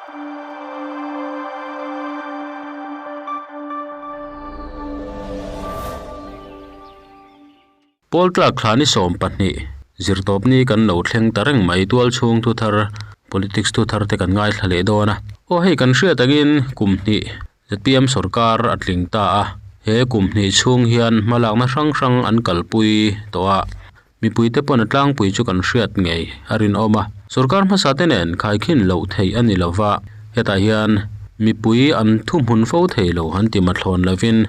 Pawl tlak thla ni 12 zirtawpni kan lo thleng ta reng mai tual chhung thu thar politics thu thar te kan ngaithla leh dawn a. Aw hei kan hriat angin kum hnih ZPM sorkar a tling ta a, he kum hnih chhung hian hmalakna hrang hrang an kalpui tawh a, mipuite pawn a tlangpui chu kan hriat ngei a rinawm a. Sorkar hmasa te nen khaikhin loh theih a ni lova, hetah hian mipui an thuhmun fo thei lo an ti mathlawn lovin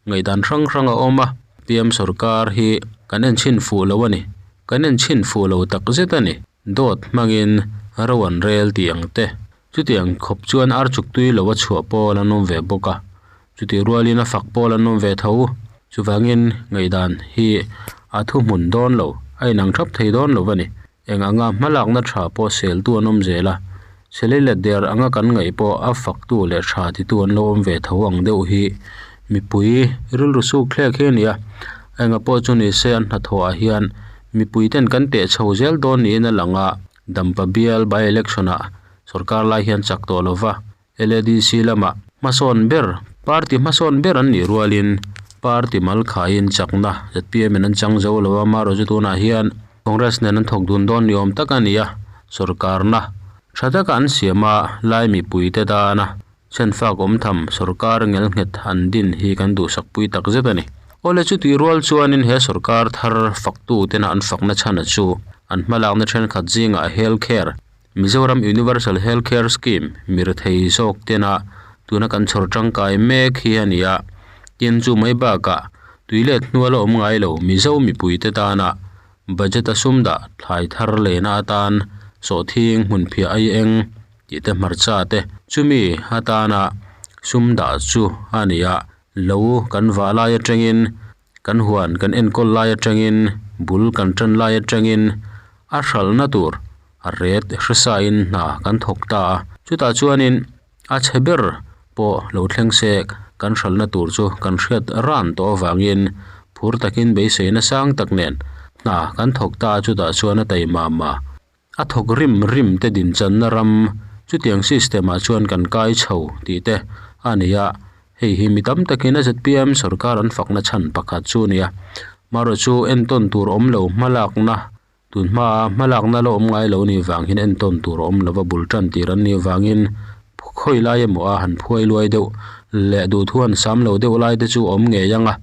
Ngaihdan hrang hrang a awm a, PM sorkar hi kan en chhin fuh lo a ni. Kan en chhin fuh lo tak zet a ni. Dawt hmangin ro an rel tih ang te. Chutiang khawp chuan ar chuk tui lo a chhuah pawl an awm ve bawk a. Chutih rualin a fak pawl an awm ve tho. Chuvangin ngaihdan hi a thuhmun dawn lo, a inang thap thei dawn lo a ni. Eng anga hmalakna tha pawh seltu an awm zel a, Sele let der anga kan ngaih pawh a faktu leh tha titu an lo awm ve tho ang deuh hi mipui rilru suk thlek hi a ni a. Enga pawh chu ni se an hnathawh ah hian mipui ten kan teh chho zel dawn niin a lang a, Dampa bial by election ah sorkar lai hian chak tawh lova LADC lamah hmasawn ber party hmasawn ber an nih rualin party mal khaiin chakna zpm in an chang zo lo a, amaherawhchu chu tunah hian Congress nen an thawk dun dawn ni awm tak a ni a, sorkarna tha taka an siam a, lai mipuite tana chhenfak awm tham sorkar ngelnghet an din hi kan duhsak pui tak zet a ni. Awle chutih rual chuanin he sorkar thar faktu tena an fakna chhana chu an hmalakna thenkhat zingah health care Mizoram Universal Health Care Scheme mirethei zawk tena tuna kan chhawr tangkai mek hi a ni a, tin chu mai bakah tuilet hnual a awm ngai lo Mizo mipuite tana budget a sum dah thlai thar lehna atan sawhthing hmunphiah ai eng tih te hmarcha te chumi atana sum dah chu a ni a, lo kan vah lai atangin Kan huan kan enkawl lai atangin bul kan tan lai atangin a hralhna tur a ret hresain hna kan thawk ta a. Chutah chuanin a chhe ber pawh lo thleng se kan hralhna tur chu kan hriat ran tawh avangin phur takin beiseina sang tak nen hna kan thawk ta a chutah chuan a taimama A thawk rim rim te dinchanna ram chutiang system ah chuan kan kai chho tih te a ni a, hei hi mi tam takin a zpm sorkar an fakna chhan pakhat chu a ni a. Marawh chu entawn tur awm lo hmalakna tun hmaa hmalakna la awm ngai lo nih vang hian entawn tur awm lova bul tan tir an nih vangin khawi lai emaw a han phuai luai deuh leh duhthu han sam lo deuh lai te chu awm ngei ang a.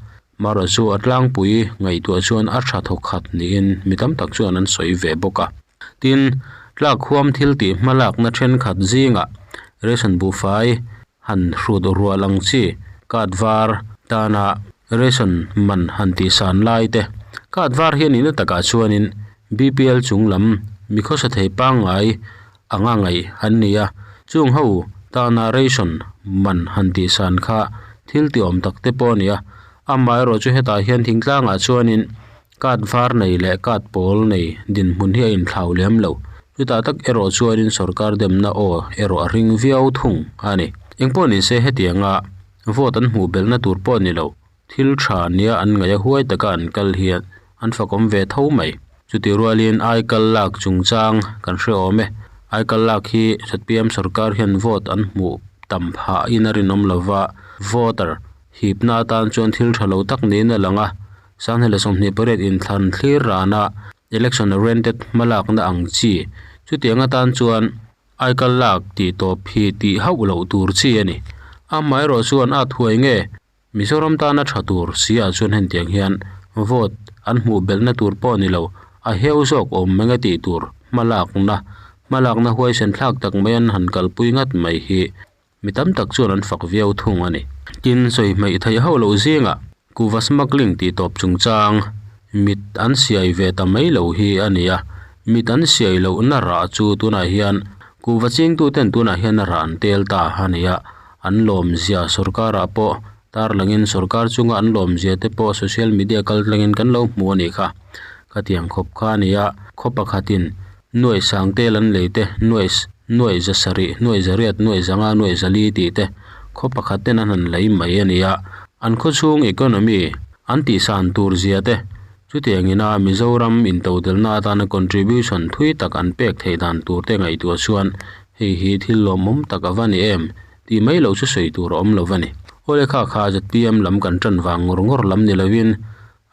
Mara chu a tlangpui ngaihtuah chuan a tha thawk khat niin mi tam tak chuan an sawi ve bawk a. Tin, tlak huam thil tih hmalakna thenkhat zingah ration buhfai han hrut rual ang chi card var tana ration man han tihsan lai te. Card var hi a nihna takah chuanin BPL chung lam mi khawsa thei pangngai anga ngaih an ni a, chung ho tana ration man han tihsan kha thil ti awm tak te pawh a ni a, amaherawh chu hetah hian thingtlangah chuanin card var nei leh card pawl nei dinhmun hi a inthlau lem lo, chutah tak erawh chuanin sorkar demna aw erawh a ring viau thung a ni. Engpawh ni se hetianga vote an hmuh belhna tur pawh a ni lo. Thil tha nia an ngaih a huai taka an kal hian an fakawm ve tho mai. Chutih rualin aikal lak chungchang kan hre awm e. Aikal lak hi zpm sorkar hian vote an hmuh tam phah in a rinawm lova, voter hipna atan chuan thil tha lo tak niin a lang a. Sanghela 28 inthlan thlir rana election oriented hmalakna ang chi chutiang atan chuan aikal lak tih tawp hi tih hauh loh tur chi a ni. Amaherawh chuan a thuai nge? Mizoram tana tha tur si ah chuan hentiang hian vote an hmuh belhna tur pawh ni lo, a heu zawk awm meng e tih tur hmalakna, hmalakna huaisen thlak tak mai an han kalpui ngat mai hi mi tam tak chuan an fak viau thung a ni. Tin, sawi hmeih theih hauh loh zingah kuhva smuggling tih tawp chungchang mit an siai ve ta mai lo hi a ni a, mit an siai lohna rah chu tunah hian kuhva chingtuten tunah hian a rah an tel ta a ni a, An lawmzia sorkarah pawh tarlangin sorkar chunga an lawmzia te pawh social media kal tlangin kan lo hmu a nih kha. Khatiang khawp kha a ni a, khaw pakhatin nuaih sang tel an lei te, nuaih nuaih za sarih, nuaih za riat, nuaih za nga, nuaih za li tih te khaw pakhat ten an han lei mai a ni a. An khawchhung economy an tihsan tur zia te chutiang ina Mizoram intodelna atana contribution thui tak an pek theih dan tur te ngaihtuah chuan Hei hi thil lawmawm tak a va ni em? Tih mai loh chu sawi tur a awm lo va ni. Aw le kha kha zpm lam kan tan vang ngawr ngawr lam ni lovin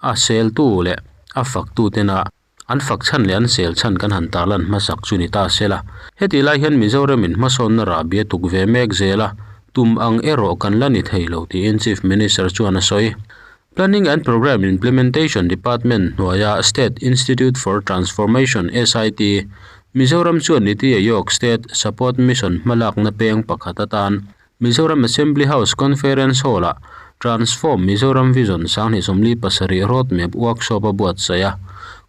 a seltu leh a faktu tena an fak chhan leh an sel chhan kan han tarlan hmasak chu ni ta se la. Hetih lai hian Mizoramin hmasawnna rahbi a tuk ve mek zel a, tum ang erawh kan la ni thei lo tiin Chief Minister chuan a sawi. Planning and Programme Implementation Department hnuaia State Institute for Transformation, SIT, Mizoram chuan Niti Aayog State Support Mission hmalakna peng pakhat atan Mizoram Assembly House Conference Hall-ah Transform Mizoram Vision 2027 Roadmap Workshop a buatsaih a.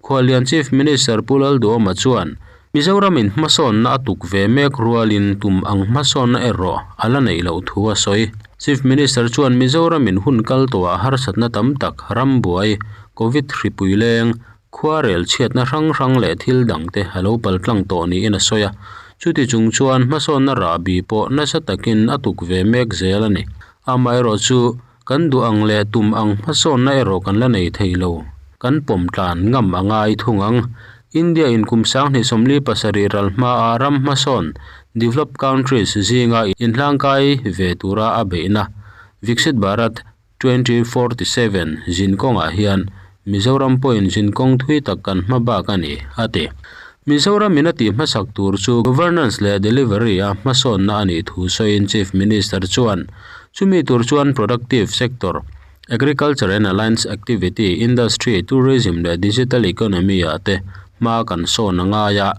Khuallian Chief Minister Pu Lalduhoma chuan Mizoramin hmasawnna a tuk ve mek rualin tum ang hmasawnna erawh a la neih loh thu a sawi. Chief Minister chuan Mizoramin hun kal tawhah harsatna tam tak, rambuai, Covid hripui leng, khuarel chhiatna hrang hrang leh thil dangte a lo paltlang tawh niin a sawi a. Chuti chung chuan hmasawnna rahbi pawh nasa takin a tuk ve mek zel a ni. Amaherawhchu, kan duh ang leh tum ang hmasawnna erawh kan la nei thei lo. Kan pawm tlan ngam a ngai thung ang. India in kum 2027 ral hmaa ram hmasawn, developed countries, zinga inhlangkai ve tura a beihna, Viksit Bharat 2047 zinkawngah hian Mizoram pawhin zinkawng thui tak kan hma bak a ni, a ti. Mizoram in a tih hmasak tur chu governance leh delivery a hmasawnna a nih thu sawiin Chief Minister chuan, chumi tur chuan productive sector, Agriculture and Alliance Activity, Industry, Tourism leh Digital Economy ah te hma kan sawn a ngai a,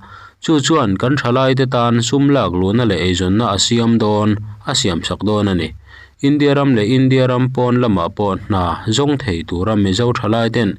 chu chuan kan thalaite tan sum lak luhna leh eizawnna a siam dawn, a siamsak dawn a ni. India ram leh India ram pawn lamah pawh hna zawng thei tura Mizo thalaiten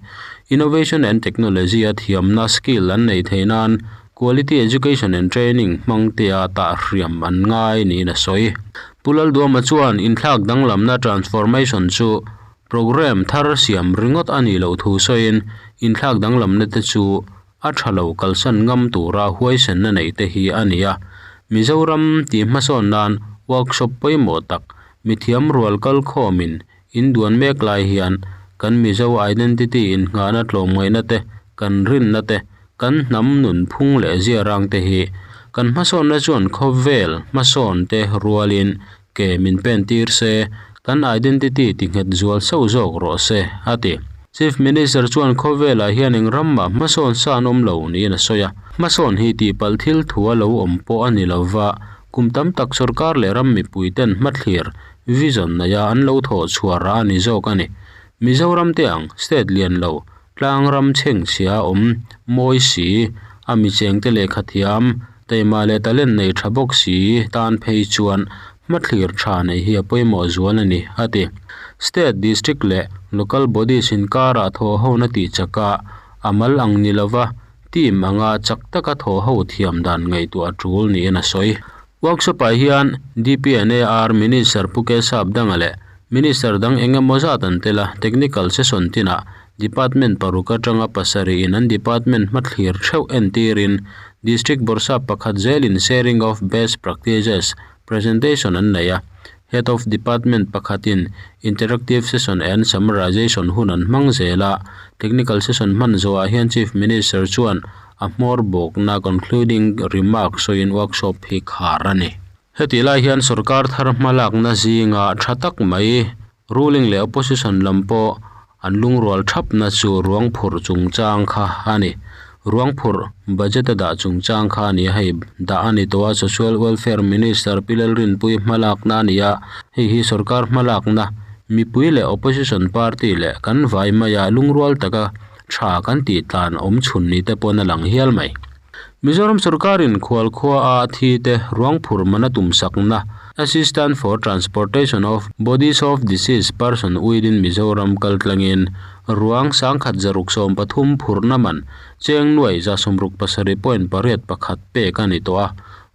Innovation and Technology a thiamna skill an neih theih nan Quality Education and Training hmangtea tah hriam an ngai niin a sawi. Pu Lalduama chuan inthlak danglamna transformation chu programme thar siam ringawt a nih loh thu sawiin inthlak danglamna te chu a tha lo kalsan ngam tura huaisenna neih te hi a ni a. Mizoram tih hmasawn nan workshop pawimawh tak mithiam rual kalkhawmin In duan mek lai hian kan Mizo identity innghahna tlawmngaihna te, kan rinna te, kan hnam nunphung leh ziarang te hi kan hmasawnna chuan khawvel hmasawn te rualin ke min pen tir se, kan identity ti nghet zual sauh zawk rawh se, a ti. Chief Minister chuan khawvelah hian eng ram mah hmasawn sa an awm lo niin a sawi a, hmasawn hi tihpalh thil thu a lo awm pawh a ni lova, kum tam tak sorkar leh ram mipui ten hmathlir Vision neia an lo thawh chhuah rah a ni zawk a ni. Mizoram te ang, state lian lo, tlang ram chhengchhia awm, mawi si, a michengte lehkha thiam, taima leh talent nei tha bawk si tan phei chuan hmathlir tha neih hi a pawimawh zual a ni, a ti. State, district leh local bodies inkarah thawh hona tih chaka a mal ang ni lova team anga chak taka thawh ho thiam dan ngaihtuah a tul niin a sawi. Workshop-ah hian DPNAR Minister Pu Kesap Danga leh Minister dang eng emaw zat an tel a, Technical Session tinah Department paruk atanga pasarih in an Department hmathlir theuh entirin District Bawrhsap pakhat zelin Sharing of Best Practices Presentation an nei a, Head of Department pakhatin Interactive Session and Summarization hun an hmang zel a, Technical Session hman zawhah hian Chief Minister chuan a hmawr bawkna concluding remark sawiin workshop hi khar a ni. Hetih lai hian sorkar thar hmalakna zinga tha tak mai ruling leh opposition lam pawh an lungrual thapna chu ruang phurh chungchang kha a ni. Ruang phurh budget a dah chungchang kha a ni a, hei dah a ni tawh a, Social Welfare Minister Pi Lalrinpuii hmalakna a ni a, hei hi sorkar hmalakna mipui leh opposition party leh kan vai maia lungrual taka tha kan tih tlan awm chhun ni te pawn a lang hial mai. Mizoram sorkarin khualkhua a thi te ruang phur mana tum sakna Assistant for Transportation of Bodies of Deceased Person within Mizoram kal tlangin ruang 1113 phurna man cheng nuai 67.81 pek a ni tawh a.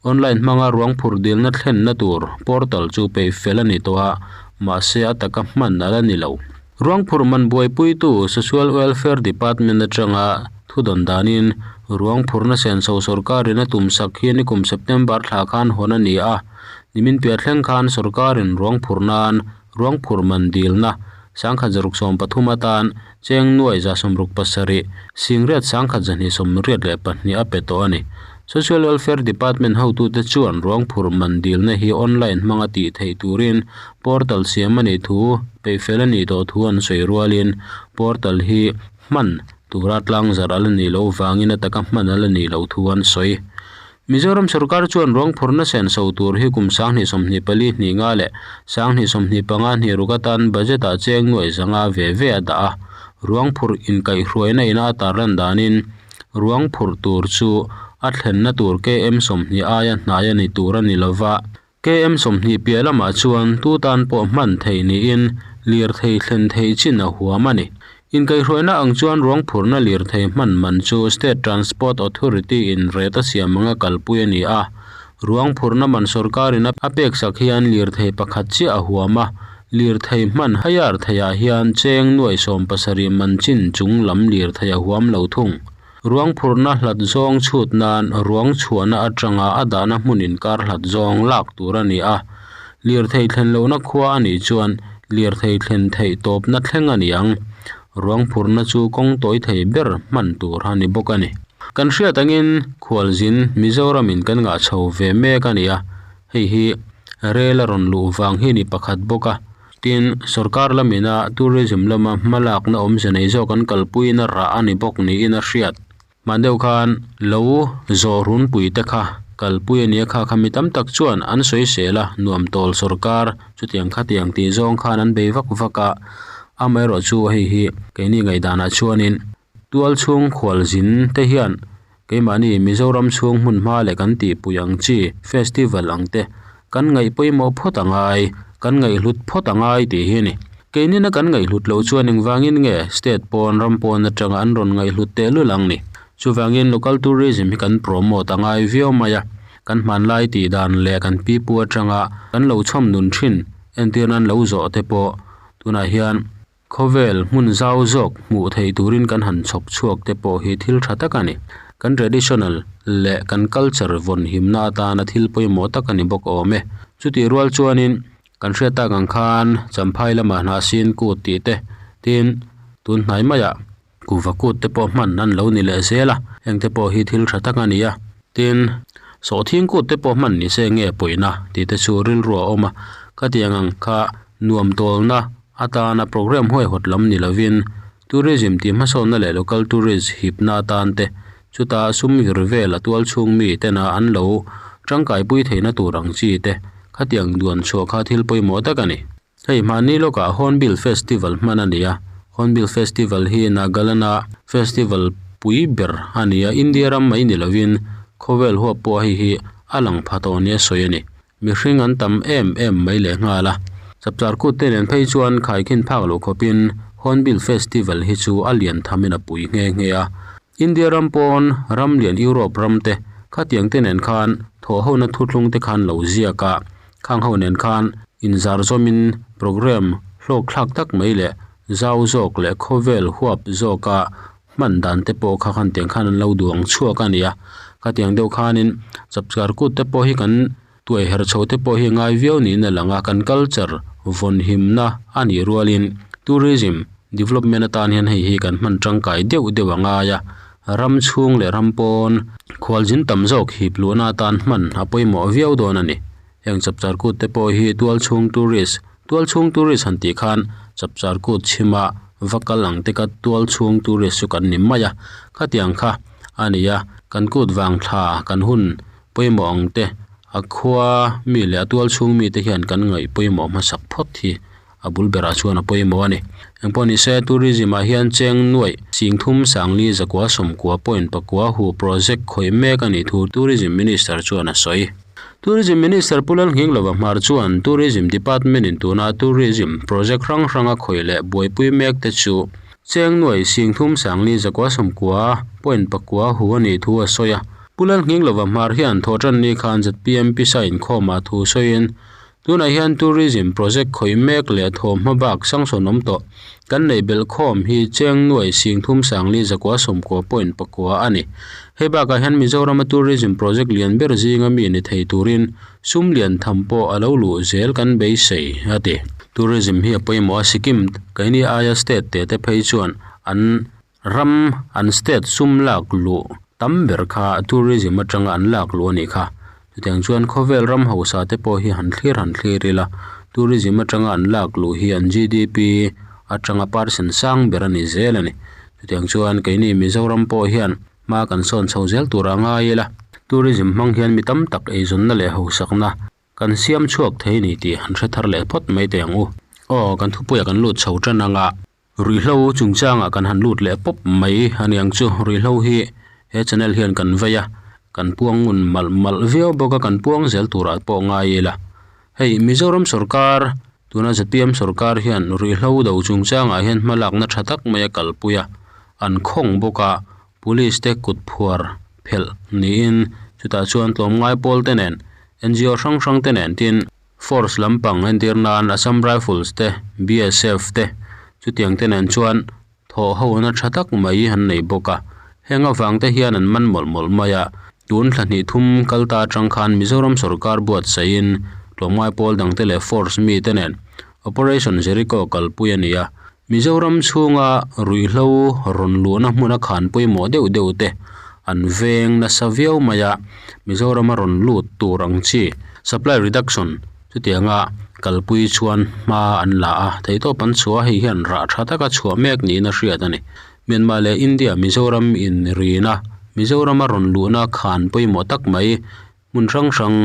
Online hmanga ruang phur dilna thlenna tur portal chu peih fel a ni tawh a, mahse a taka hman a la ni lo. Ruang phurh man buaipuitu Social Welfare Department atanga thu dawn danin ruang phurhna senso sorkarin a tum sak hi nikum September thla khan hawn a ni a. Nimin piah thleng khan sorkarin ruang phurh nan ruang phurh man dilna 1113 atan cheng nuai 67 singriat 1282 a pe tawh a ni. Social Welfare Department hotute chuan ruang phurh man dilna hi online hmanga tih theih turin portal siam a nih thu peihfel a nih tawh thu an sawi rualin portal hi hman tura tlangzarh a la nih loh vangin a taka hman a la nih loh thu an sawi. Mizoram sorkar chuan ruang phurhna senso tur hi kum 2024 hnih nga leh 2025 hnih ruk atan budget ah cheng nuaih zanga ve ve a dah a, ruang phurh inkaihhruaina ina a tarlan danin ruang phurh tur chu a thlenna tur KM 20 aia hnai a ni tur a ni lova. KM 20 piah lamah chuan tu tan pawh hman theih niin lirthei thlen theih chin a huam a ni. Inkaihhruaina ang chuan ruang phurhna lirthei hman man chu State Transport Authority in rate a siam anga kalpui a ni a. Ruang phurhna man sorkarin a peksak hian lirthei pakhat chiah a huam a, lirthei hman hire theihah hian cheng nuaih 17 man chin chung lam lirthei a huam lo thung. Ruang phurhna hlat zawng chhut nan ruang chhuahna atanga a dahna hmun inkar hlat zawng lak tur a ni a, lirthei thlen lohna khua a nih chuan lirthei thlen theih tawpna thleng a ni ang. Ruang phurhna chu kawng tawi thei ber hman tur a ni bawk a ni. Kan hriat angin khualzin Mizoramin kan ngah chho ve mek a ni a, hei hi rel a rawn luh vang hi ni pakhat bawk a. Tin, sorkar lamina tourism lama hmalakna awmze nei zawk an kalpuiin a rah a ni bawk niin a hriat. Hman deuh khan lo zawh runpui te kha kalpui a nia kha kha mi tam tak chuan an sawisel a, nuam tawl sorkar chutiang khatiang tih zawng khan an bei vak vak a, amaherawhchu hei hi keini ngaihdanah chuanin tual chhung khualzin te hian keimahni Mizoram chhung hmun hma leh kan tihpui ang chi festival ang te kan ngaih pawimawh phawt a ngai, kan ngaihhlut phawt a ngai tih hi a ni. Keinina kan ngaihhlut loh chuan engvangin nge state pawn ram pawn atanga an rawn ngaihhlut tehlul ang ni. Chuvangin local tourism hi kan promote a ngai viau mai a, kan hmanlai tih dan leh kan pipu atanga kan lo chhawm nun thin entir nan lo zawh te pawh tunah hian Khawvel hmun zau zawk hmuh theih turin kan han chhawp chhuak te pawh hi thil tha tak a ni. Kan traditional leh kan culture vawn himna atana thil pawimawh tak a ni bawk awm e. Chutih rual chuanin kan hriat tak ang khan Champhai lamah Hnahsin kut tih te tin tun hnai maiah kuhva kut te pawh hman an lo ni leh zel a, heng te pawh hi thil tha tak a ni a. Tin, sawhthing kut te pawh hman ni se nge pawina tih te chu rilru a awm a, khatiang ang kha nuam tawlna atana programme huaihawt lam ni lovin tourism tih hmasawnna leh local tourist hipna atan te chuta sum vir vel a tual chhung mi tena an lo tangkaipui theihna tur ang chi te khatiang duan chhuah kha thil pawimawh tak a ni. Hei hmanni lawkah Hornbill Festival hman a ni a, Hornbill Festival hi Nagaland-a festival pui ber a ni a, India ram mai ni lovin khawvel huap pawh hei hi a lang pha tawh nia sawi a ni. Mihring an tam em em mai leh nghal a, Chapchar kut te nen phei chuan khaikhin phak loh khawpin Hornbill Festival hi chu a lian thamin a pui nghe nghe a. India ram pawn ram lian Europe ram te khatiang te nen khan thawhhona thuthlung te khan lo ziak a, khang ho nen khan inzar zawmin programme hlawk thlak tak mai leh zau zawk leh khawvel huap zawka hman dan te pawh kha khan tiang khan an lo duang chhuak a ni a, khatiang deuh khanin chapchar kut te pawh hi kan tuai her chho te pawh hi ngai viau niin a lang a, kan culture vawn himna a nih rualin tourism development atan hian hei hi kan hman tangkai deuh deuh a ngai a, ram chhung leh ram pawn khualzin tam zawk hip luhna atan hman a pawimawh viau dawn a ni. Heng chapchar kut te pawh hi tual chhung tourist tual chhung tourist han tih khan chapchar kut chhima va kal ang te kha tual chhung tourist chu kan ni mai a, khatiang kha a ni a, kan kut vang thla kan hun pawimawh ang te a khua mi leh a tual chhung mi te hian kan ngaih pawimawh hmasak phawt hi a bul berah chuan a pawimawh a ni. Engpawh ni se tourism ah hian cheng nuaih 30 40 190 point pakua hu project khawih mek a nih thu tourism minister chuan a sawi. Tourism Minister Pu Lalnghinglova Hmar chuan Tourism Department in tuna tourism project hrang hranga khawih leh buaipui mek te chu cheng nuaih 30 40 190 point pakua hu a nih thu a sawi a. Pu Lalnghinglova Hmar hian thawhtan ni khan ZPM pisa inkhawmah thu sawiin tunah hian tourism project khawih mek leh thawmhma bak sanction awm tawh kan neih belh khawm hi cheng nuaih 30 40 190 point pakua a ni. Hei bakah hian Mizorama tourism project lian ber zinga mi ni thei turin sum lian tham pawh a lo luh zel kan beisei a ti. Tourism hi a pawimawh a, Sikkim keini aia state te te phei chuan an ram an state sum lak luh. tam ber kha tourism atanga an lak luh a nih kha chutiang chuan khawvel ram hausa te pawh hi han thlir han thlir ila tourism atanga an lak luh hi an G D P atanga percent sang ber a ni zel a ni chutiang chuan keini Mizoram pawh hian hma kan sawn chho zel tur a ngai ila tourism hmang hian mi tam tak eizawnna leh hausakna Kan siam chhuak thei ni tih han hre thar leh phawt mai teh ang u. Aw, kan thupuiah kan lut chho tan ang a, ruihhlo chungchangah kan han lut leh pawp mai a ni ang chu. Ruihhlo hi he channel hian kan vei a, kan puang ngun malh malh viau bawk a, kan puang zel turah pawh ngai ila. Hei, Mizoram sawrkar, tuna zpm sawrkar hian ruihhlo do chungchangah hian hmalakna tha tak mai a kalpui a, an khawng bawk a, Police te kut phuar phelh niin chutah chuan tlawmngai pawl te nen ngo hrang hrang te nen tin force lampang entir nan Assam Rifles te BSF te chutiang te nen chuan thawh ho na tha tak mai an nei bawk a heng avang te hian an man mawlh mawlh mai a tun thla hnih thum kal ta atang khan Mizoram sawrkar buatsaihin tlawmngai pawl dang te leh force mi te nen Operation Jericho kalpui a ni a. Mizoram chhunga ruihhlo rawn luhna hmuna khan pawimawh deuh deuh te an veng nasa viau mai a, Mizorama rawn lut tur ang chi supply reduction chutianga kalpui chuan hma an la a, theihtawp an chhuah a, hei hian rah tha taka chhuah mek niin a hriat a ni. Myanmar leh India Mizoram inrina Mizorama rawn luhna khan pawimawh tak mai Hmun hrang hrang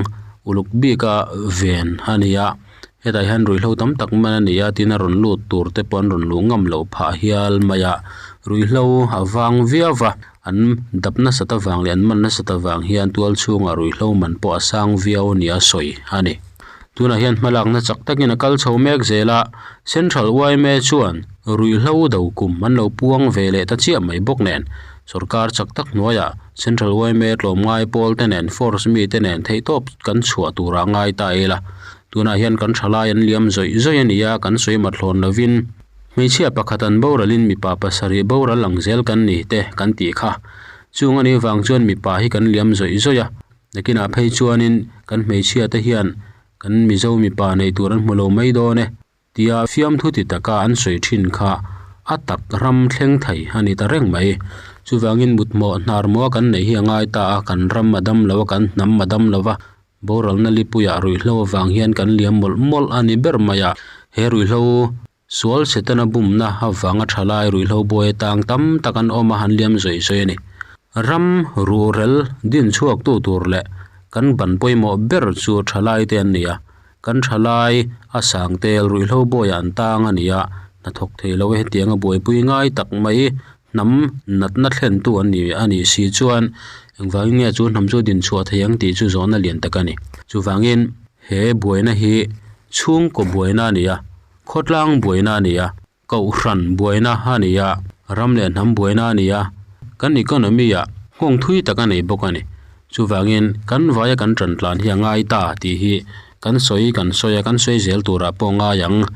uluk bika ven a ni a, hetah hian ruihhlo tam tak man a ni a tin a rawn lut tur te pawh an rawn luh ngam loh phah hial mai a, ruihhlo a vang viau va, an dap nasat avang leh an man nasat avang hian tual chhungah ruihhlo man pawh a sang viau a ni a sawi a ni. Tunah hian hmalakna chak takin a kal chho mek zel a, Central yma chuan ruihhlo do kum an lo puang ve leh ta chiah mai bawk nen sorkar chak tak hnuaiah Central yma tlawmngai pawl te nen force mi te nen theihtawp kan chhuah turah ngai ta ila. Tunah hian kan thalai an liam zawih zawih a ni a, kan sawi mat hlawn lovin hmeichhia pakhat an boralin mipa pasarih boral ang zel kan ni te kan tih kha. Chung a nih vang chuan mipa hi kan liam zawih zawih a, nakinah phei chuanin kan hmeichhia te hian kan Mizo mipa nei tur an hmu lo mai dawn e. Tia fiamthu ti taka an sawi thin kha a tak ram thleng thei a ni ta reng mai. Chuvangin mutmawh hnarmawha kan neih hi a ngai ta a, kan ram a dam lo a, kan hnam a dam lo va, boralna lipuiah ruihhlo avang hian kan liam mawlh mawlh a ni ber mai a. He ruihhlo sual Setana bumna avanga thalai ruihhlo buai atang tam tak an awm a, an liam zawih zawih a ni. Ram ruhrel din chhuaktu tur leh kan ban pawimawh ber chu thalaite an ni a. Kan thalai a sang tel ruihhlo bawiah an tang a ni a, hnathawk thei lo e hetianga buaipui ngai tak mai hnam natna thlentu an ni a nih si chuan engvangin nge chu hnam chu din chhuah thei ang tih chu zawhna lian tak a ni. Chuvangin he buaina hi chhungkaw buaina a ni a, khawtlang buaina a ni a, Kohhran buaina a ni a, ram leh hnam buaina a ni a, kan economy-ah nghawng thui tak a nei bawk a ni. Chuvangin, kan vaia kan tan tlan hi a ngai ta tih hi kan sawi kan sawi a, kan sawi zel turah pawh ngai ang.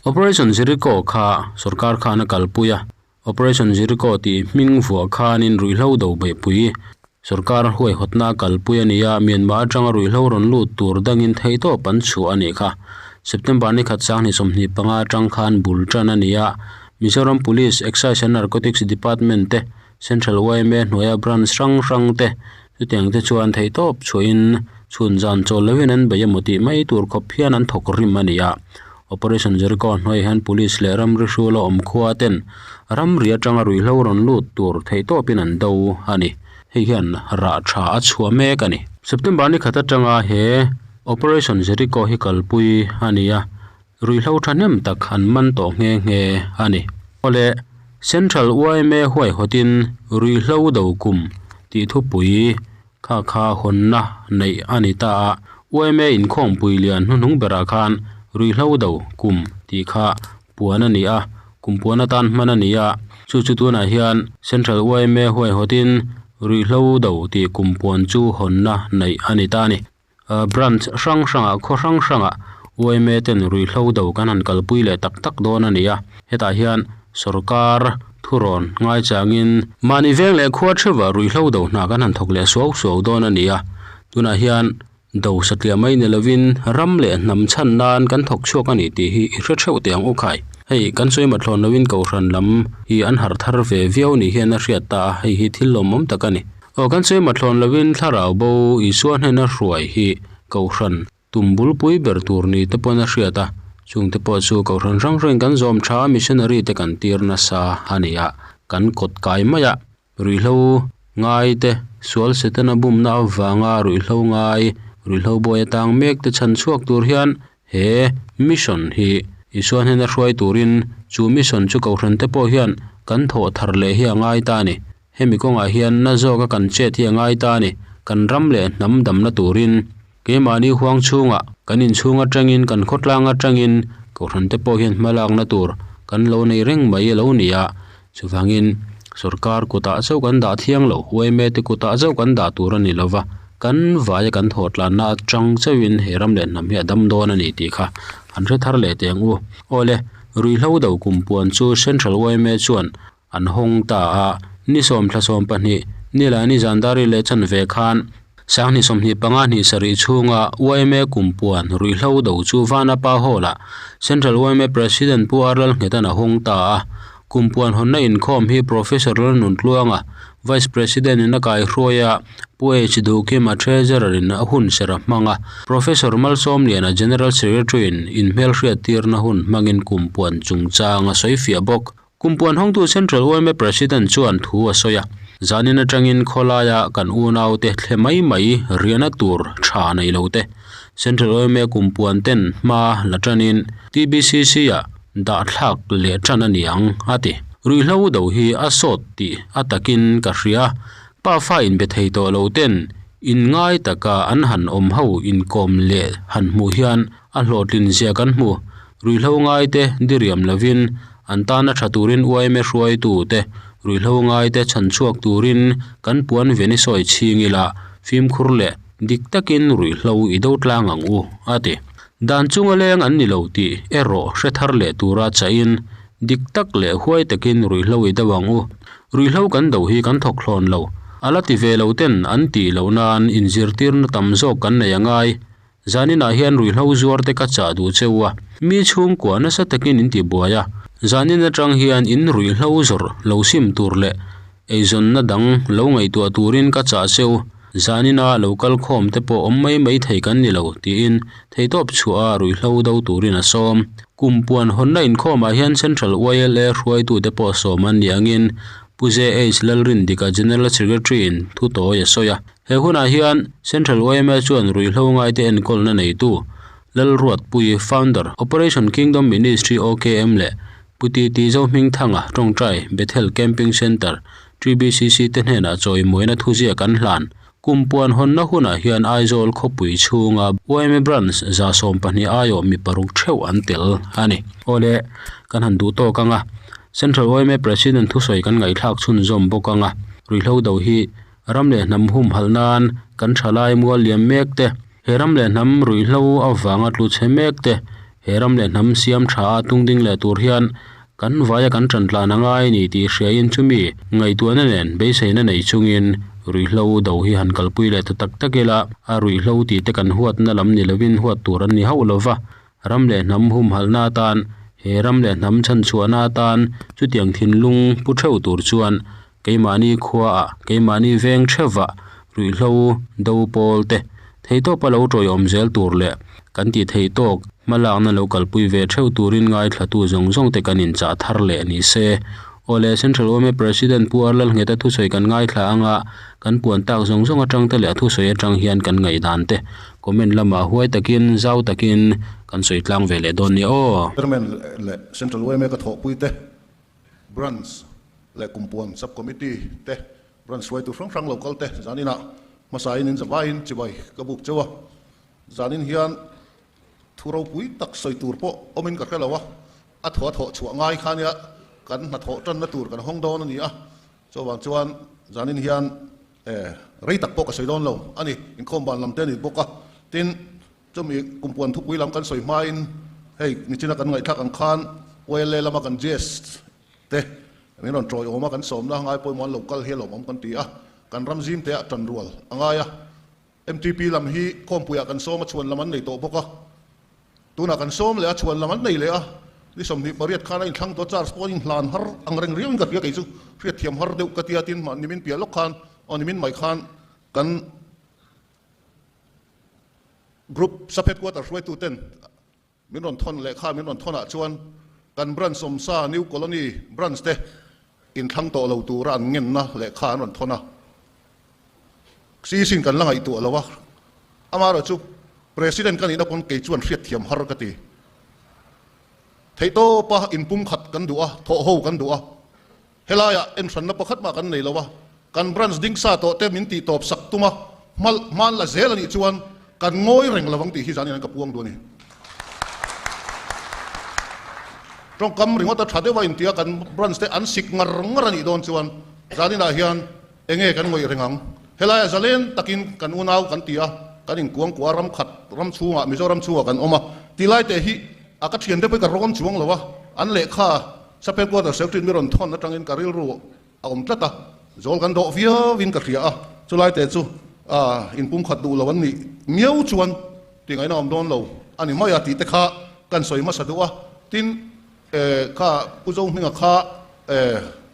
Operation Jericho kha sorkar khan a kalpui a, Operation Jericho tih hming vuah khanin ruihhlo do beihpui sorkar huaihawtna a kalpui a ni a, Myanmar atanga ruihhlo rawn lut tur dangin theihtawp an chhuah a nih kha. September ni khat sanghnih 25 atang khan bul tan a ni a, Mizoram Police, Excise and Narcotics Department te, Central yma hnuaia branch hrang hrang te chutiang te chuan theihtawp chhuahin chhun zan chawl lovin an bei emaw tih mai tur khawp hian an thawk rim a ni a. Operation Jericho hnuaiah hian Police leh ramri hrula awm khua ten ramri atanga ruihhlo rawn lut tur theihtawpin an do a ni. Hei hian rah tha a chhuah mek a ni. September ni khat atanga he Operation Jericho hi kalpui a ni a, ruihhlo thahnem tak an man tawh nghe nghe a ni. Awle, Central yma huaihawtin ruihhlo do kum tih thupui Kha kha hawnna neih a ni ta a, yma inkhawmpui lian hnuhnung berah khan ruihhlo do kum tih kha puan a ni a, kum puan atan hman a ni a, chu chu tunah hian Central yma huaihawtin ruihhlo do tih kum puan chu hawnna neih a ni ta a ni. Branch hrang hrangah khaw hrang hrangah yma ten ruihhlo do kan han kalpui leh tak tak dawn a ni a, hetah hian sorkar thurawn ngaichangin mahni veng leh khua theuhah ruihhlo do hna kan han thawk leh suau suau dawn a ni a, tunah hian do satliah mai ni lovin ram leh hnam chhan nan kan thawk chhuak a ni tih hi i hre theuh teh ang u khai. Hei kan sawi mathlawn lovin kohhran lam hi an harh thar ve viau ni hian a hriat ta a, hei hi thil lawmawm tak a ni. Aw kan sawi mathlawn lovin thlarau bo Isua hnena hruai hi Kohhran tum bulpui ber tur ni te pawn a hriat a, chungte pawh chu Kohhran hrang hrangin kan zawm tha a missionary te kan tir nasa a ni a, kan kawt kai mai a. Ruihhlo ngai te, sual Setana bumna avanga ruihhlo ngai, ruihhlo bawi atang mek te chhan chhuak tur hian he mission hi Isua hnena hruai turin chu mission chu Kohhran te pawh hian kan thawh thar leh hi a ngai ta a ni. Hemi kawngah hian na zawka kan chet hi a ngai ta a ni. Kan ram leh hnam damna turin keimahni huang chhungah kan inchhung atangin kan khawtlang atangin Kohhran te pawh hian hmalakna tur kan lo nei reng mai a lo ni a. Chuvangin sorkar kutah chauh kan dah thiang lo, yma te kutah chauh kan dah tur a ni lo va, kan vaia kan thawh tlanna atang chauhin he ram leh hnam hi a dam dawn a ni tih kha an hre thar leh teh ang u. Awle, ruihhlo do kumpuan chu Central yma chuan An hawng ta a, ni sawmthla 12, nilai ni zandari leh chanve khan Sanghni 25 hnih sarih chhunga yma kumpuan ruihhlo do chu Vanapa Hall-ah Central yma President Pu R Lalnghetan a hawng ta a. Kumpuan hawnna inkhawm hi Professor Lalnuntluanga, Vice President in a kaihruai a, Pu H Duhkima Treasurer in a hun ser a hmang a, Professor Malsawmliana General Secretary in inhmelhriattirna hun hmangin kumpuan chungchang a sawifiah bawk. Kumpuan hawngtu Central yma President chuan thu a sawi a, Zanin atangin khawlaia kan unaute thle mai mai riahna tur tha nei lo te, Central yma kumpuan ten hma la tanin TBCC-ah dah thlak leh tan a ni ang, a ti. Ruihhlo do hi a sawt tih a takin ka hria, pa fa inbe thei tawh lo ten inngai taka an han awm ho inkawm leh han hmuh hian a hlawhtlin zia kan hmu. Ruihhlo ngaite diriam lovin An tana tha turin yma hruaitute ruihhlo ngaite chhanchhuak turin kan puan ven i sawi chhing ila fimkhur leh dik takin ruihhlo i do tlang ang u, a ti. Dan chunga leng an ni lo tih erawh hre thar leh tura chahin dik tak leh huai takin ruihhlo i do ang u. Ruihhlo kan do hi kan thawk hlawn lo. A la ti ve lo ten an tih loh nan inzirtirna tam zawk kan nei a ngai. Zaninah hian ruihhlo zuar te ka chah duh che u a, mi chhungkua nasa takin in ti buai a, zanin atang hian in ruihhlo zawrh lo sim tur leh eizawnna dang lo ngaihtuah turin ka chah che u, zanina lo kal khawm te pawh awm mai mai thei kan ni lo tiin theitawp chhuah a ruihhlo do turin a sawm. Kum puan hawnna inkhawmah hian Central YLA hruaitute pawh sawm an ni angin Pu JH Lalrindika General Secretary in thu tawi a sawi a. He hunah hian Central yma chuan ruihhlo ngaite enkawlna neitu Lalruatpui, Founder, Operation Kingdom Ministry, OKM, leh Pu TT Zohmingthanga tawngtai Bethel Camping Centre, TBCC, te hnenah chawimawina thuziak an hlan. Kum puan hawnna hunah hian Aizawl khawpui chhunga yma Branch 12 aiawh mi paruk theuh an tel a ni. Awle, kan han duh tawk ang a, Central yma President thusawi kan ngaihthlak chhunzawm bawk ang a, ruihhlo do hi Ram leh hnam humhalh nan kan thalai mual liam mek te, he ram leh hnam ruihhlo avanga tlu chhe mek te, he ram leh hnam siam tha a tungding leh tur hian kan vaia kan tan tlan a ngai ni tih hriain chumi ngaihtuahna nen beiseina nei chungin ruihhlo do hi han kalpui leh ta tak tak ila, a ruihhlo tih te kan huatna lam ni lovin huat tur an ni hauh lova, ram leh hnam humhalhna atan, he ram leh hnam chhanchhuahna atan chutiang thinlung pu theuh tur chuan Keimahni khuaah, keimahni veng theuhvah ruihhlo do pawl te theitawpa lo tawiawm zel tur leh kan tih theih tawk hmalakna lo kalpui ve theuh turin ngaithlatu zawng zawng te kan inchah thar leh ni se. Awle, Central yma President Pu Arlalngheta thusawi kan ngaithla anga kan puan tak zawng zawng atang te leh a thusawi atang hian kan ngaihdan te comment lamah huai takin zau takin kan sawi tlang ve leh dawn nia aw. Chairman leh Central yma ka thawhpui te Branch leh Kumpuan Sub Committee te Branch hruaitu hrang hrang lo kal te zaninah hmasain in zavaiin chibai ka buk cheu a. Zanin hian thu ropui tak sawi tur pawh awmin ka hre lo a, a thaw a thawh chhuah ngai kha nia kan hnathawh tanna tur kan hawng dawn a ni a. Chuvang chuan zanin hian rei tak pawh ka sawi dawn lo a ni, inkhawm ban lam te a ni bawk a. Tin, Chumi kumpuan thupui lam kan sawi hmain hei nichina kan ngaihthlak ang khan YLA lama kan GS te min rawn tawiawm a, kan sawmna ngai pawimawh an lo kal hi a lawmawm kan ti a, kan ram zim te ah tan rual a ngai a. MTP lam hi khawmpuiah kan sawm a chhuan lam an nei tawh bawk a, tunah kan sawm leh a chhuan lam an nei leh a, ni 28 khan a inthlang tawh a, charge pawh a inhlan har ang reng riauin ka hria kei chu hriatthiam har deuh ka tia tin mahni min piah lawk khan. Aw nimin mai khan kan Group Sub Headquarter hruaitu ten min rawn thawn lehkha min rawn thawnah chuan kan branch awmsa New Colony branch te inthlang tawh lo tura an ngenna lehkha an rawn thawn a. Sisin kan la ngaihtuah lo a, amaherawhchu President ka nihna pawn kei chuan hriatthiam har ka ti. Theihtawpa inpumkhat kan duh a, thawhho kan duh a. Helaiah enhranna pakhat mah kan nei lo a, kan branch ding sa tawh te min tih tawp sak tum a, hmal hman la zel a nih chuan kan ngawi reng lovang tih hi zan in an ka puang duh a ni. Tawngkam ringawt a tha deuh a intia kan branch te an sik ngar ngar a nih dawn chuan zan inah hian enge kan ngawih reng ang. Helaiah zalen takin kan unau kan ti a, kan inkuangkuah ram khat ram chhungah Mizoram chhungah kan awm a, tilai te hi a ka thiante pawh hi ka rawn chuang lo a, an lehkha Sapel quarter secretary mi rawn thawn atangin ka rilru a awm tlat a, zawl kan dawh viauin ka hria a, chulai te chu inpumkhat duh lo an nih miau chuan tih ngaihna awm dawn lo a ni mai a tih te kha kan sawi hmasa duh a, tin kha Pu Zohminga kha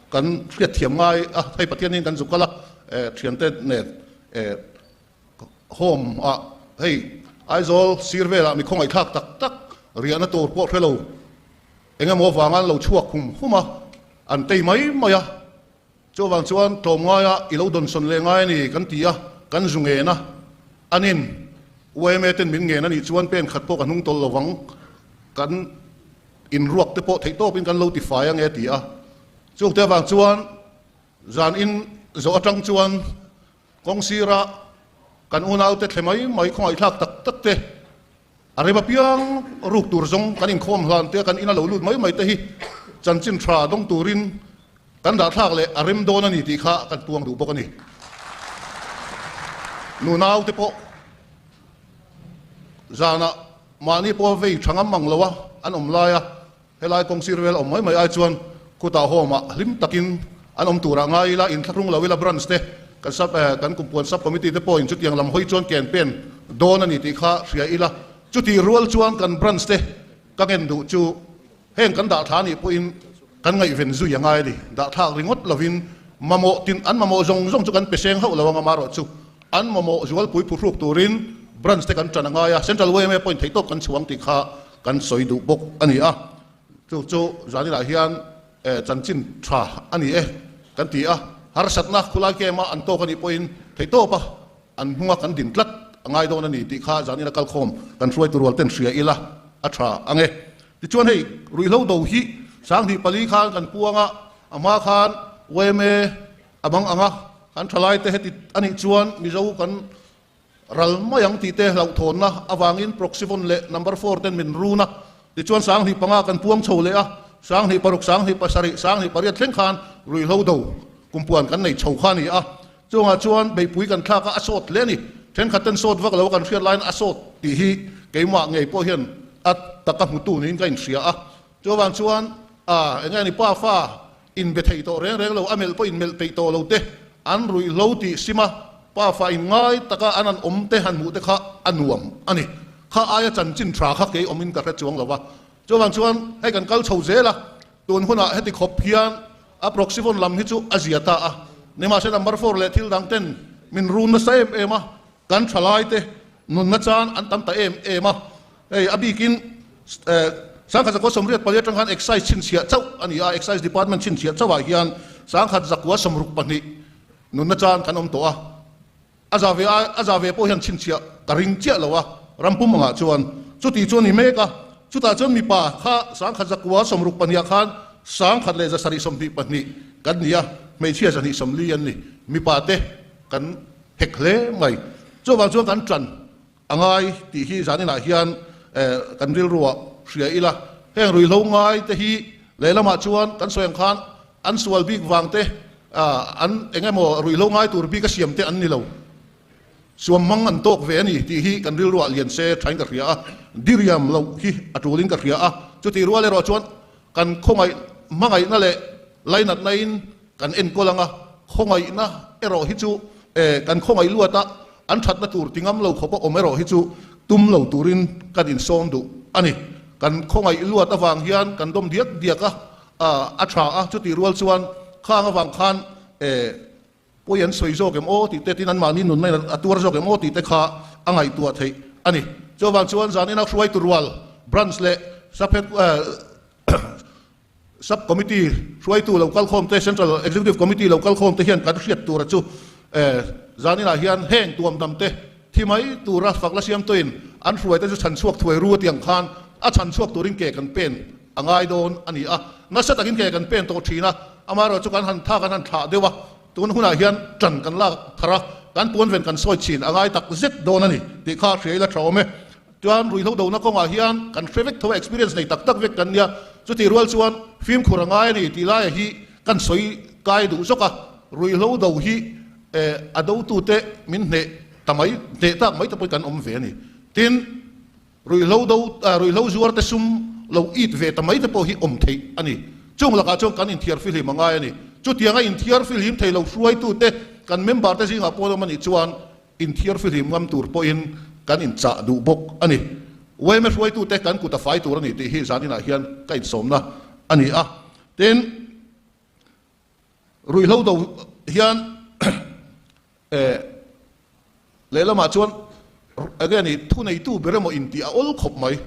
kan hriatthiam ngai a, hei Pathianin kan zuk kal a, thiante nen Home ah hei Aizawl sir velah mi khawngaihthlak tak tak riahna tur pawh hre lo eng emaw vanga an lo chhuak hum hum a, an tei mai mai a. Chuvang chuan tlawmngaia i lo dawnsawn leh ngai a ni kan ti a, kan zu ngen a. Anin yma ten min ngen a nih chuan pen khat pawh ka hnung tawlh lovang, kan inruak te pawh theihtawpin kan lo tifai ange a ti a. Chungte avang chuan zan in zawh atang chuan Kawng sira kan unaute thle mai mai khawngaihthlak tak tak te, a rem apiang ruk tur zawng kan inkhawm hlan te, kan ina lo lut mai mai te hi chanchin tha dawng turin kan dahthlak leh a rem dawn a ni tih kha kan puang duh bawk a ni. Nunaute pawh zanah mahni pawh vei tha ngam mang lo a an awm lai a, Helai kawng sir vel awm mai mai ai chuan khutah home ah hlim takin an awm turah ngai ila, inthlahrung lo ila branch te kan sub eh kan kumpuan sub committee te pawhin chutiang lam hawi chuan ken pen dawn a ni tih kha hria ila, chutih rual chuan kan branch te ka ngen duh chu heng kan dahtha nih pawhin kan ngaihven zui a ngai a ni, dahthlak ringawt lovin mamawh tin an mamawh zawng zawng chu kan pe seng hauh lo ang amarawh chu an mamawh zualpui phuhruk turin branch te kan tan a ngai a, Central yma pawhin theihtawp kan chhuang tih kha Kan sawi duh bawk a ni a, chu chu zaninah hian chanchin tha a ni e kan ti a, harsatna khulai kema an tawk a nih pawhin theihtawpa an hnunga kan din tlat a ngai dawn a ni tih kha zanina kalkhawm kan hruaitu rual ten hria ila a tha ang e. Tichuan hei ruihhlo do hi 2004 khan kan puang a, a hma khan yma a bang ang a, kan thalaite heti a nih chuan Mizo kan Ral mai ang tih te hlauhthawnna avangin Proxivon leh Number Four ten min run a, tichuan 2005 kan puang chho leh a, 2006, 2007, 2008 thleng khan ruihhlo do kumpuan kan nei chho kha a ni a, chungah chuan beihpui kan thlak a, a sawt hle a ni. Thenkhat ten sawt vak lo a kan hriat laiin a sawt tih hi keimah ngei pawh hian a taka hmutu niin ka inhria a, chuvang chuan a enge ni pa fa Inbe thei tawh reng reng lo, a melh pawh inmelh peih tawh lo te, an ruihhlo tih sim a, pafa inngai taka an han awm te han hmuh te kha a nuam a ni. Kha aia chanchin tha kha kei awmin ka hre chuang lo va. Chuvang chuan hei kan kal chho zel a, tun hunah heti khawp hian a proxyphone lam hi chu a zia ta a, nimahse number four leh thil dang ten min run nasa em em a, kan thalai te nunna chan an tam ta em em a, hei a bikin 1984 atang khan Excise chhinchhiah chauh a ni a, Excise Department chhinchhiah chauhah hian 1962 nunna chan kan awm tawh a, a za ve a za ve pawh hian chhinchhiah ka ring chiah lo a, rampum angah chuan chuti chu a ni mek a, chutah chuan mipa kha 1962 ah khan 1722 kan ni a, hmeichhia 240 an ni, mipa te kan hek hle mai. Chuvang chuan kan tan a ngai tih hi zaninah hian kan rilruah hria ila. Heng ruihhlo ngai te hi lehlamah chuan kan sawi ang khan an sual bik vang te, an eng emaw ruihhlo ngai tur bik a siam te an ni lo. Suam hmang an tawk ve a ni tih hi kan rilruah lian se thain ka hria a, diriam loh hi a tulin ka hria a. Chutih rual erawh chuan kan khawngaih hmangaihna leh lainatna in Kan enkawl anga khawngaihna erawh hi chu kan khawngaih luat a, an thatna tur ti ngam lo khawpa awm erawh hi chu tum lo turin kan insawm duh a ni. Kan khawngaih luat avang hian kan dawm diak diak a, a tha a, chutih rual chuan khang avang khan. Pawi an sawi zawk em aw tih te, tin anmahni nunna in a tuar zawk em aw tih te kha a ngaihtuah theih a ni. Chuvang chuan zanina hruaitu rual Branch leh Sub Committee hruaitu lo kalkhawm te, Central Executive Committee lo kalkhawm te hian kan hriat tura chu zaninah hian heng tuamdam te thi mai tura fak la siam tawhin an hruaite chu chhanchhuak thuai ru a tih ang khan a chhanchhuak turin ke kan pen a ngai dawn a ni a. Nasa takin ke kan pen tawh thin a, amaherawh chu kan han tha kan han thlah deuh a, tun hunah hian tan kan lak thar a, kan puanven kan sawi chhin a ngai tak zet dawn a ni tih kha hria ila tha awm e. Chuan ruihhlo dona kawngah hian kan hre vek tho a, experience nei tak tak vek kan nia, chutih rual chuan fimkhur a ngai a ni tih laia hi kan sawi kai duh zawk a, ruihhlo do hi a dotute min hneh ta mai, hneh tak mai te pawh hi kan awm ve a ni. Tin, ruihhlo do, ruihhlo zuarte sum lo it ve ta mai te pawh hi awm theih a ni. Chung lakah chuan kan inthiar fihlim a ngai a ni. Chutianga inthiar fihlim thei lo hruaitute kan member te zingah pawh an awm a nih chuan Inthiar fihlim ngam tur pawhin kan inchah duh bawk a ni. Yma hruaitute kan kut a fai tur a ni tih hi zaninah hian ka insawmna a ni a. Tin, ruihhlo do hian lehlamah chuan enge ni thuneitu ber emaw intih a awl khawp mai.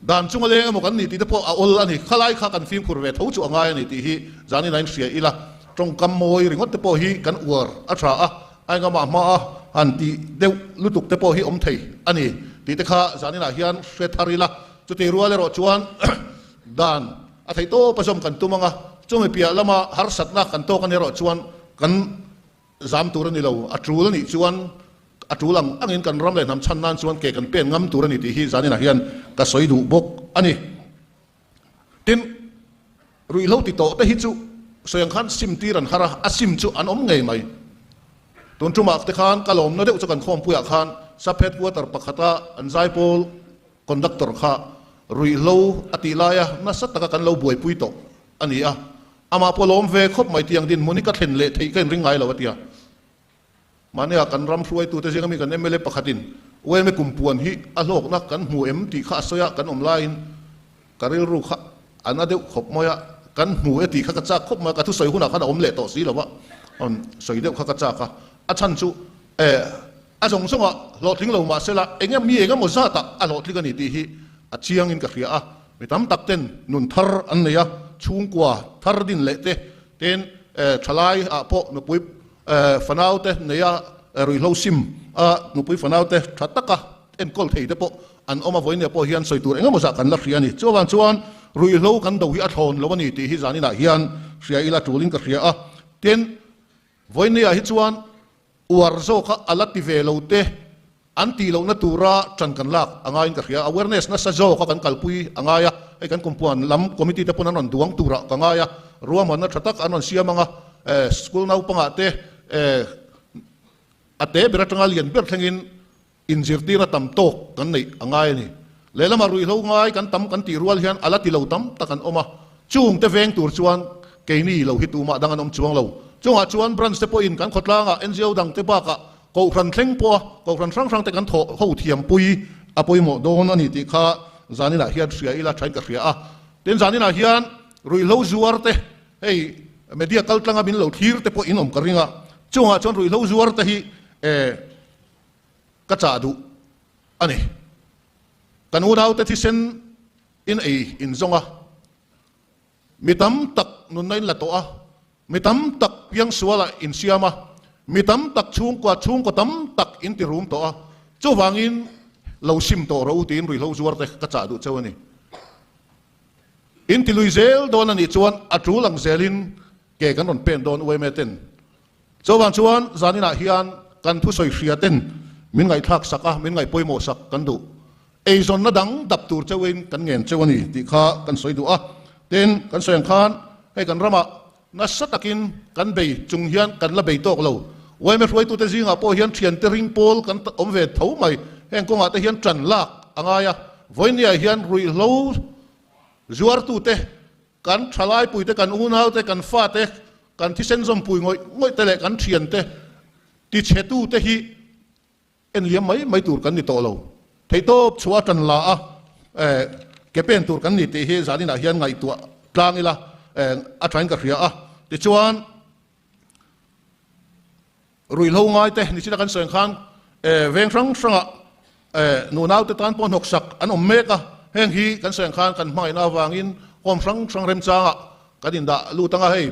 Dan chunga leng emaw kan ni tih te pawh a awl a ni. Khalai kha kan fimkhur ve tho chu a ngai a ni tih hi zanin a inhria ila, tawngkam mawi ringawt te pawh hi kan uar a tha a, a engamah hma a han tih deuh lutuk te pawh hi awm thei a ni tih te kha zaninah hian hre thar ila. Chutih rual erawh chuan dan a theih tawp a zawm kan tum ang a, chumi piah lama harsatna kan tawk a ni erawh chuan kan Zam tur a ni lo, a tul a nih chuan a tul ang angin kan ram leh hnam chhan nan chuan ke kan pen ngam tur a ni tih hi zaninah hian ka sawi duh bawk a ni. Tin, ruihhlo ti tawh te hi chu sawi ang khan sim tir an har a, a sim chu an awm ngei mai. Tun tumah te khan ka lawmna deuh chu kan khawmpuiah khan Sub Headquarter pakhata an zaipawl conductor kha ruihhlo a tih laia nasa taka kan lo buaipui tawh a ni a, Amah pawh lawm ve khawp mai tiang dinhmun hi ka thlen leh theih ka inring ngai lo a ti a. Mahnia kan ram hruaitute zinga mi kan mla pakhatin yma kumpuan hi a hlawkna kan hmu em tih kha a sawi a, kan awm laiin ka rilru kha a na deuh khawp mai a, kan hmu e tih kha ka chak khawp mai a, ka thusawi hunah khan a awm leh tawh si lo a, sawi deuh kha ka chak a, a chhan chu eh a zawng zawngah hlawhtling lo mahse la eng mi eng emaw zatah a hlawhtling a ni tih hi a chiangin ka hria a. Mi tam tak ten nun thar an nei a, chhungkua thar din leh te, tin thalai ah pawh nupui fanau te nei a, ruihhlo sim a nupui fanau te tha taka enkawl thei te pawh an awm a, vawinia pawh hian sawi tur engemaw zah kan la hria a ni. Chuvang chuan ruihhlo kan do hi a thlawn lo a ni tih hi zaninah hian hria ila tulin ka hria a, tin vawinia hi chuan Uar zawka a la ti ve lo te an tih lohna tura ṭan kan lak a ngaiin ka hria. Awareness nasa zawka kan kalpui a ngai a, hei kan kumpuan lam committee te pawn an rawn duang turah ka ngai a, ruahmanna ṭha tak an rawn siam ang a, school naupangah te a te ber aṭanga lian ber thlengin inzirtirna tam tawk kan neih a ngai a ni. Lehlamah ruihhlo ngai kan tam kan tih rual hian a la ti lo tam tak an awm a, chung te veng tur chuan keini lo hi tumah dang an awm chuang lo. Chungah chuan branch te pawhin kan khawtlangah NGO dang te bakah Kohhran thleng pawha Kohhran hrang hrang te kan thawh ho thiampui a pawimawh dawn a ni tih kha zaninah hian hria ila thain ka hria a. Tin zaninah hian ruihhlo zuar te hei media kaltlanga min lo thlir te pawh in awm ka ring a, chungah chuan ruihhlo zuar te hi eh Ka chah duh a ni. Kan unaute thisen in ei in zawng a, mi tam tak nunna in la tawh a, mi tam tak piangsualah in siam a, mi tam tak chhungkua chhungkaw tam tak in ti rum tawh a, chuvangin lo sim tawh rawh u tiin ruihhlo zuar te ka chah duh cheu a ni. In ti lui zel dawn a nih chuan a tul ang zelin ke kan rawn pen dawn yma ten Chuvang chuan zaninah hian kan thusawi hria ten min ngaihthlak sak a, min ngaihpawimawh sak kan duh. Eizawnna dang dap tur cheuhin kan ngen cheu a ni tih kha kan sawi duh a. Tin, kan sawi ang khan hei kan ramah nasa takin kan bei chung hian kan la bei tawk lo. Yma hruaitute zingah pawh hian thiante ring pawl kan awm ve tho mai. Heng kawngah te hian tan lak a ngai a. Vawinia hian ruihhlo zuartute Kan thalaipuite, kan unaute, kan fate, kan thisen zawmpui ngawih ngawih te leh kan thiante tichhetute hi en liam mai mai tur kan ni tawh lo. Theihtawp chhuah a tan la a, ke pen tur kan ni tih hi zaninah hian ngaihtuah tlang ila a thain ka hria a. Tichuan. Ruihhlo ngai te nichina kan sawi ang khan veng hrang hrangah Nunau te tan pawh hnawksak an awm mek a, heng hi kan sawi ang khan kan hmangaihna avangin home hrang hrang remchangah kan indah lut ang a, hei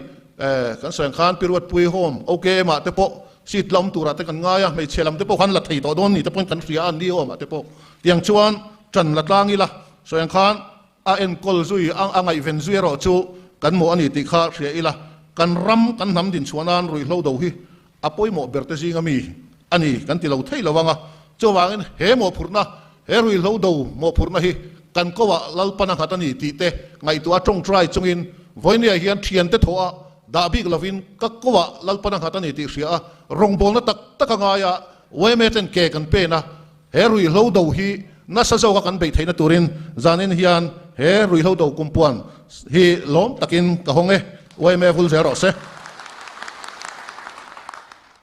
kan sawi ang khan Piruatpui home OKM ah te pawh seat la awm turah te kan ngai a, hmeichhe lam te pawh khan la thei tawh dawn ni te pawhin kan hria a, an ni home ah te pawh tiang chuan ṭan la tlang ila sawi ang khan a enkawl zui a ngaihven zui erawh chu kan mawh a ni tih kha hria ila, kan ram kan hnam dinchhuah nan ruihhlo do hi a pawimawh ber te zinga mi a ni kan ti lo thei lo ang a, chuvangin he mawhphurhna, he ruihhlo do mawhphurhna hi kan koah Lalpan a nghat a ni tih te ngaihtuah a tawngtai chungin vawinia hian thiante thawh a dah bik lovin ka koah Lalpan a nghat a ni tih hria a, rawngbawlna tak tak a ngai a, yma ten ke kan pen a, he ruihhlo do hi nasa zawka kan beih theihna turin zanin hian he ruihhlo do kumpuan hi lawm takin ka hawng e, yma vul zel rawh se.